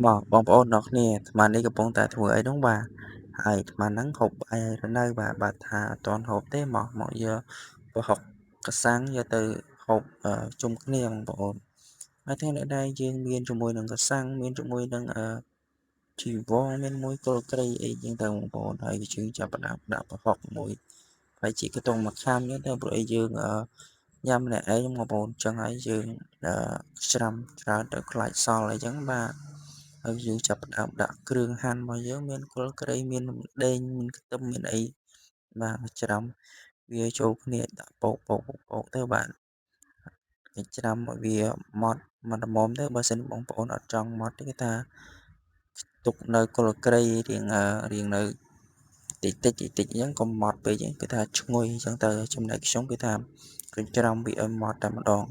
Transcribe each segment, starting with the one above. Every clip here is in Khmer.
បាទបងប្អូនទាំងគ្នាអាត្មានេះកំពុងតែធ្វើអីនោះបាទហើយអាត្មាហ្នឹងហូបបាយហើយនៅបាទបើថាអត់ទាន់ហូបទេមកមកយកប្រហុកកសាំងយកទៅហូបជុំគ្នាបងប្អូនហើយថ្ងៃនេះដែរយើងមានជាមួយនឹងកសាំងមានជាមួយនឹងជីវងមានមួយគល់ត្រីអីចឹងទៅបងប្អូនហើយយើងចាប់ផ្ដើមដាក់ប្រហុកមួយហើយជីកតុងមួយខាំចឹងទៅព្រោះអីយើងញ៉ាំម្នាក់ឯងបងប្អូនចឹងហើយយើងច្រាំច្រើនទៅខ្លាចសល់អីចឹងបាទហើយយើងចាប់ផ្ដើមដាក់គ្រឿងហាន់របស់យើងមានគល់ត្រីមានដេងមានខ្ទឹមមានអីបាទច្រាំវាចូលគ្នាដាក់ពោកពោកពោកទៅបាទគេច្រាំឲ្យវាម៉ត់មកល្មមទៅបើសិនបងប្អូនអត់ចង់ម៉ត់ទេគេថាទុកនៅគល់ត្រីរៀងរៀងនៅតិចតិចតិចតិចអញ្ចឹងកុំម៉ត់ពេកគឺថាឈ្ងុយអញ្ចឹងទៅចំណែកខ្ញុំគឺថាគឺច្រាំវាឲ្យម៉ត់តែម្ដង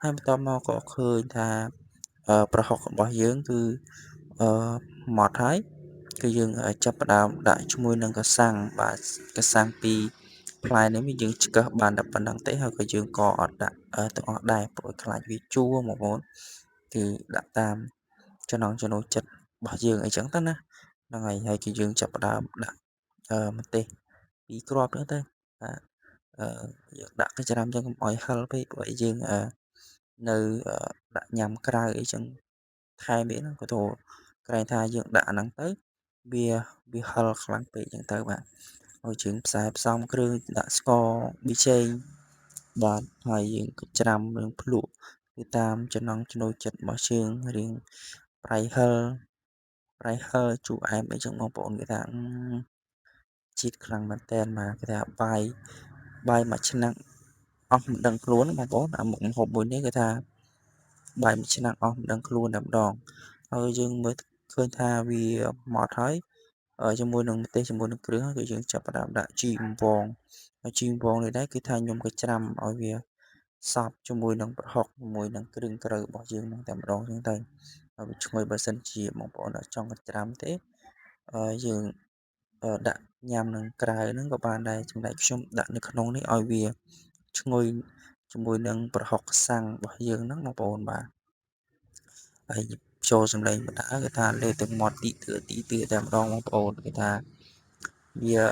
ហើយបន្ទាប់មកក៏ឃើញថាប្រហុករបស់យើងគឺអឺម៉ត់ហើយគឺយើងចាប់ផ្ដើមដាក់ជាមួយនឹងកសាំងបាទកសាំងពីផ្លែនេះយើងឆ្កឹះបានតែប៉ុណ្្នឹងទេហើយក៏យើងក៏អត់ដាក់ទាំងអស់ដែរព្រោះខ្លាចវាជូរបងប្អូនគឺដាក់តាមចំណង់ចំណូលចិត្តរបស់យើងអីចឹងទៅណាហ្នឹងហើយហើយគឺយើងចាប់ផ្ដើមដាក់ម្ទេសពីរគ្រាប់ហ្នឹងទៅបាទអឺយើងដាក់កញ្ច្រាំចឹងកុំឲ្យហឹរពេកព្រោះអីយើងនៅដាក់ញ៉ាំក្រៅអីចឹងថែមទៀតហ្នឹងក៏ទៅក្រែងថាយើងដាក់អាហ្នឹងទៅវាវាហឹរខ្លាំងពេកចឹងទៅបាទហើយយើងផ្សែផ្សំគ្រឿងដាក់ស្ករប៊ីចេងបាទហើយយើងក៏ច្រាំរឿងភ្លក់ទៅតាមចំណង់ចំណូលចិត្តរបស់យើងរៀងប្រៃហឹរប្រៃហឹរជូរអែមអីចឹងបងប្អូនគេថាជាតិខ្លាំងមែនតើបាទគេថាបាយបាយមួយឆ្នាំងអស់មិនដឹងខ្លួនបងប្អូនអាមុខម្ហូបមួយនេះគេថាបាយមួយឆ្នាំងអស់មិនដឹងខ្លួនតែម្ដងហើយយើងមើលឃើញថាវាម៉ត់ហើយជាមួយនឹងម្ទេសជាមួយនឹងគ្រឿងគឺយើងចាប់ផ្ដើមដាក់ជីអង្វងហើយជីអង្វងនេះដែរគឺថាខ្ញុំក៏ច្រាំឲ្យវាសព្វជាមួយនឹងប្រហុកជាមួយនឹងគ្រឿងក្រៅរបស់យើងនឹងតែម្ដងចឹងទៅហើយវាឈ្ងុយបើសិនជាបងប្អូនអត់ចង់កច្រាំទេយើងដាក់ញ៉ាំនឹងក្រៅហ្នឹងក៏បានដែរចំណែកខ្ញុំដាក់នៅក្នុងនេះឲ្យវាឈ្ងុយជាមួយនឹងប្រហុកសាំងរបស់យើងហ្នឹងបងប្អូនបាទហើយចូលសម្លេងបណ្ដាគេថាលេទឹកមាត់ទីទឿទីទឿតែម្ដងបងប្អូនគេថាវា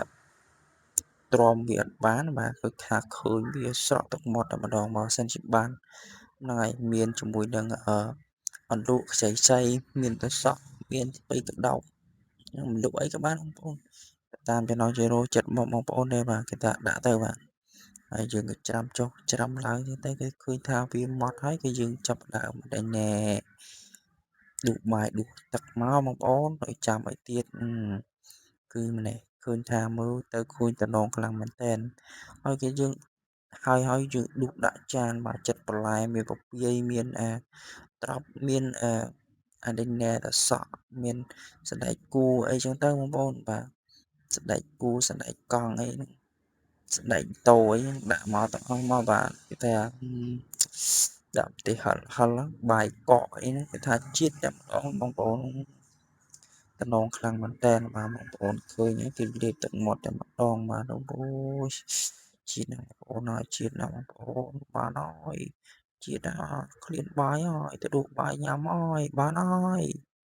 ទ្រាំវាអត់បានបាទគឺថាឃើញវាស្រក់ទឹកមាត់តែម្ដងមកសិនជាបានហ្នឹងហើយមានជាមួយនឹងអឺអន្លក់ខ្ចីខ្ចីមានទឹកសក់មានស្ពៃក្តោបមិនលក់អីក៏បានបងប្អូនតាមចំណងជើងចិត្តមកបងប្អូនទេបាទគេថាដាក់ទៅបាទហើយយើងក៏ច្រាំចុះច្រាំឡើងទៅគេឃើញថាវាម៉ត់ហើយគឺយើងចាប់ដើមដេញណែដួសបាយដួសទឹកមកបងប្អូនឲ្យចាំឲ្យទៀតគឺម្នេះឃើញថាមើលទៅឃើញតំណងខ្លាំងមែនតែនហើយគេយើងហើយហើយយើងដួសដាក់ចានបាទចិត្តបន្លែមានពពាយមានអាត្រប់មានអាអាដេញណែតសក់មានសណ្តែកគូអីចឹងទៅបងប្អូនបាទសណ្តែកគូសណ្តែកកង់អីហ្នឹងសណ្តែកតោអីហ្នឹងដាក់មកទាំងអស់មកបាទគេថាដាក់ម្ទេសហិលហិលបាយកកអីហ្នឹងគេថាជាតិតែម្ដងបងប្អូនតំណងខ្លាំងមែនតើបាទបងប្អូនឃើញហើយគេលេបទឹកមាត់តែម្ដងបាទអូយជាតិណាស់បងប្អូនហើយជាតិណាស់បងប្អូនបានហើយជាតិណាស់ឃ្លានបាយហើយទៅដួសបាយញ៉ាំហើយបានហើយ។